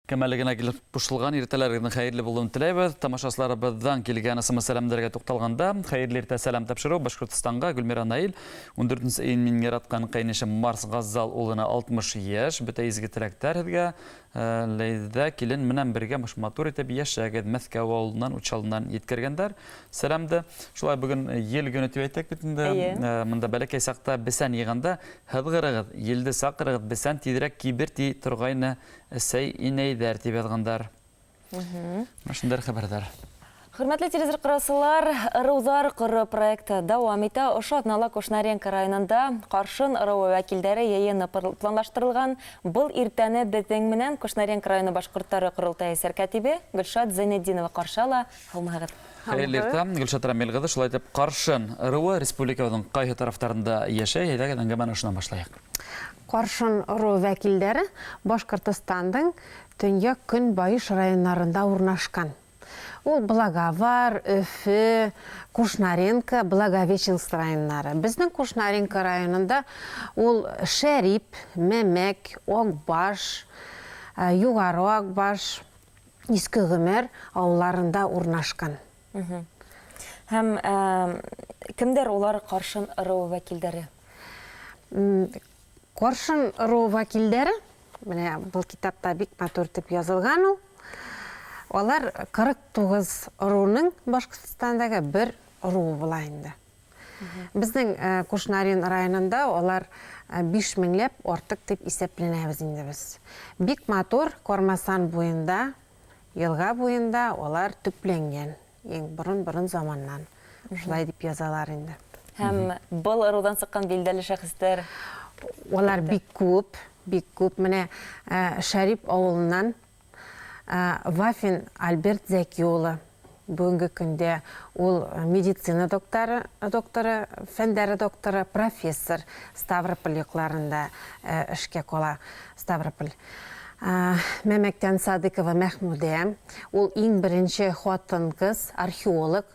Кем әле генә килеп ҡушылған, иртәләрегеҙҙең хәйерле булыуын теләйбеҙ. Тамашасыларыбыҙҙан килгән смс-сәләмдәргә туҡталғанда, хәйерле иртә сәләм тапшырыу Башҡортостанға Гөлмира Наил, 14 июнь мин яратҡан ҡәйнешем Марс Ғаззал улына 60 йәш, бөтә изге теләктәр һеҙгә. Ләйҙә килен менән бергә матур итеп йәшәгеҙ. Мәскәү ауылынан, Учалынан еткергәндәр сәләмде. Шулай бөгөн ел көнө тип әйтәк бит инде. Мында бәләкәй саҡта бесән йыйғанда, һыҙғырығыҙ, елде саҡырығыҙ, бесән тиҙерәк кибер ти торғайны. Әсәй, инәйҙәр тип яҙғандар. Менә шундый хәбәрҙәр. Хөрмәтле телевизор ҡараусылар, Ырыуҙар ҡоро проекты дауам итә. Ошо аҙнала Кушнаренко районында Ҡаршын ырыуы вәкилдәре йыйыны планлаштырылған. Был иртәне беҙҙең менән Кушнаренко районы башҡорттары ҡоролтайы сәркәтибе Гөлшат Зәйнетдинова ҡаршы ала. Һаумыһығыҙ! Хәйерле иртә, Гөлшат Рамил ҡыҙы. Шулай итеп, Ҡаршын ырыуы республикабыҙҙың ҡайһы тарафтарында йәшәй? Әйҙәгеҙ, әңгәмәне ошонан башлайыҡ. Ҡаршын ыруы вәкилдәре Башҡортостандың төньяҡ-көнбайыш районнарында урнашҡан. Ул Благовар, Өфө, Кушнаренко, Благовещенск районнары. Безнең Кушнаренко районында ул Шәрип, Мәмәк, Акбаш, Югары Акбаш, Иске Гомәр авылларында урнашкан. Һәм кемдәр улар Каршын ыруы вәкилдәре? Каршын ыруы вәкилдәре, менә был китапта бик матур итеп язылган ул. Алар 49 ыруның Башкортстандагы бер ыруы була инде. Безнең Кушнарин районында алар 5 меңләп артык дип исәпләнәбез инде без. Бик матур Кармасан буенда, елга буенда алар төпләнгән. Иң борын-борын заманнан. Шулай дип язалар инде. Һәм был ырудан сыккан билдәле шәхесләр? Алар бик күп, бик күп. Менә Шәрип авылыннан Вафин Альберт Зәки улы. Бүгенге көндә ул медицина докторы, докторы, фәннәре докторы, профессор Ставрополь якларында эшкә кала. Ставрополь. Мәмәктән Садыкова Мәхмүдә. Ул иң беренче хатын-кыз археолог,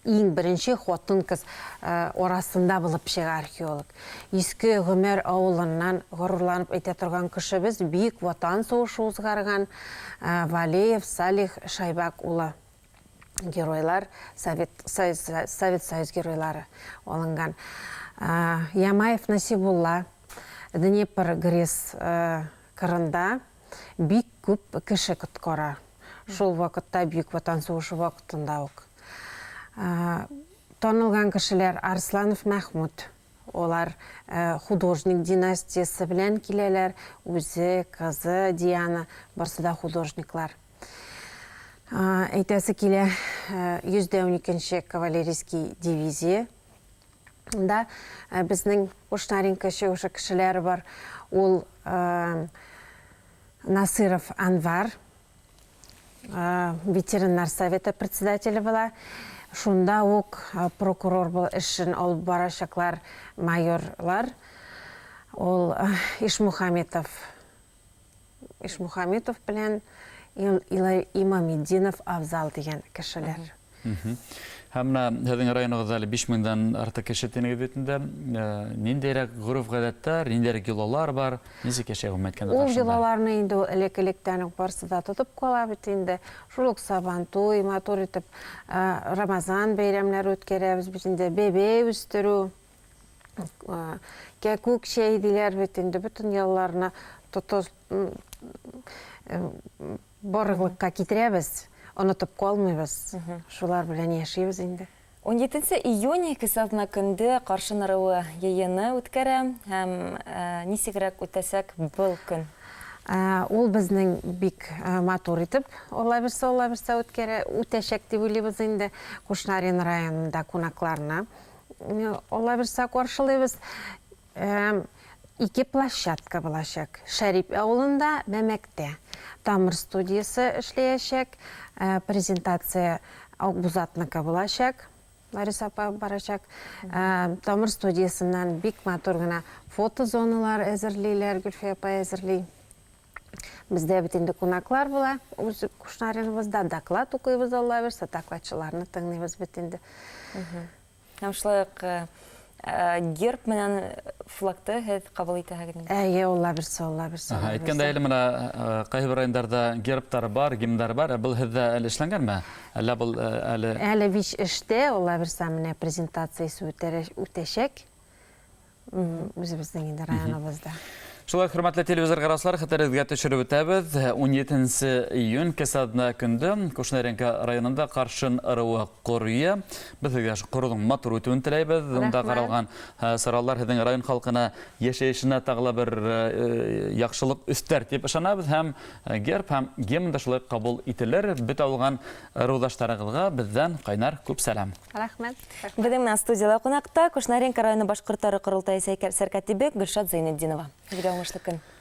иң беренче хатын-кыз арасында булып чыга археолог. Иске Гомәр авылыннан горурланып әйтә торган кешебез, Бөек Ватан сугышы узгарган Валеев Салих Шайбак улы. Геройлар, Совет Союз, Совет Союз геройлары алынган. Ямаев Насибулла Днепр ГРЭС кырында бик күп кеше коткара. Шул вакытта, Бөек Ватан сугышы вакытында ук. Танылган кешеләр Арсланов Мәхмүт. Алар художник династиясе белән киләләр. Үзе, кызы Диана, барсы да художниклар. Әйтәсе килә, 112 кавалерийский дивизия да безнең Кушнаренко чыгышы кешеләре бар. Ул Насыров Анвар, ветеринар советы председателе була. Шунда ук прокурор был эшен алып барачаклар майорлар. Ул Ишмухаметов, Ишмухаметов белән Имаметдинов Авзал дигән кешеләр. Һәм менә һеҙҙең районығыҙҙа әле 5 меңдән артыҡ кеше тинегеҙ бит инде. Ниндәйерәк ғөрөф-ғәҙәттәр, ниндәйерәк йолалар бар? Нисек йәшәй гомумән әйткәндә? Ул йолаларны инде ул элек-электән үк барысы да тотып кала бит инде. Шул ук Сабантуй, матур итеп Рамазан бәйрәмнәре үткәрәбез бит инде, бәбәй үстерү, кәкүк чәй диләр бит инде, бөтен йолаларны тотып Барлыкка китерәбез, онытып калмыйбыз, шулар белән яшибез инде. Унҗиденче июнь кесе атна көндә Каршы Ныруы йыены үткәрә һәм ничегрәк үтәчәк был көн? Ул безнең бик матур итеп, Алла бирсә, Алла бирсә үткәрә, үтәчәк дип уйлыйбыз инде. Кушнарин районында кунакларны Алла бирсә каршылыйбыз. Ике площадка булачак. Шәрип авылында, Мәмәктә. Тамыр студиясе эшләячәк. Презентация Акбузатныкы булачак. Лариса апа барачак. Тамыр студиясеннән бик матур гына фотозоналар әзерлиләр, Гөлфия апа әзерли. Бездә бит инде кунаклар була. Үз Кушнариныбызда доклад укыйбыз, Алла бирсә, докладчыларны тыңлыйбыз бит инде. Һәм шулай ук Герб менән флагты һеҙ ҡабул итәһегеҙ инде? Әйе, Алла бирсә, Алла бирсә. Әйткәндәй, әле мына ҡайһы бер райондарҙа гербтар бар, гимндар бар. Ә был һеҙҙә әле эшләнгәнме? Әллә был әле? Әле биш эштә, Алла бирсә, менә презентациясы үтәсәк. Үзебезнең инде районыбызда. Шулай, хөрмәтле телевизор ҡараусылар, хәтерегеҙгә төшөрөп үтәбеҙ. 17 июнь кесә көндө Кушнаренко районында Ҡаршын ырыуы ҡоруйы. Беҙ һеҙгә ҡороуҙың матур үтеүен теләйбеҙ. Унда ҡаралған саралар һеҙҙең район халҡына йәшәйешенә тағы ла бер яҡшылыҡ өҫтәр тип ышанабыҙ, һәм герб һәм гимн да шулай ҡабул ителер. Бөтә булған ырыуҙаштарығыҙға беҙҙән ҡайнар күп сәләм. Рәхмәт. Беҙҙең менән студияла ҡунаҡта Кушнаренко районы башҡорттары ҡоролтайы сәркәтибе Гөлшат Зәйнетдинова. Һеҙгә уңышлы көн.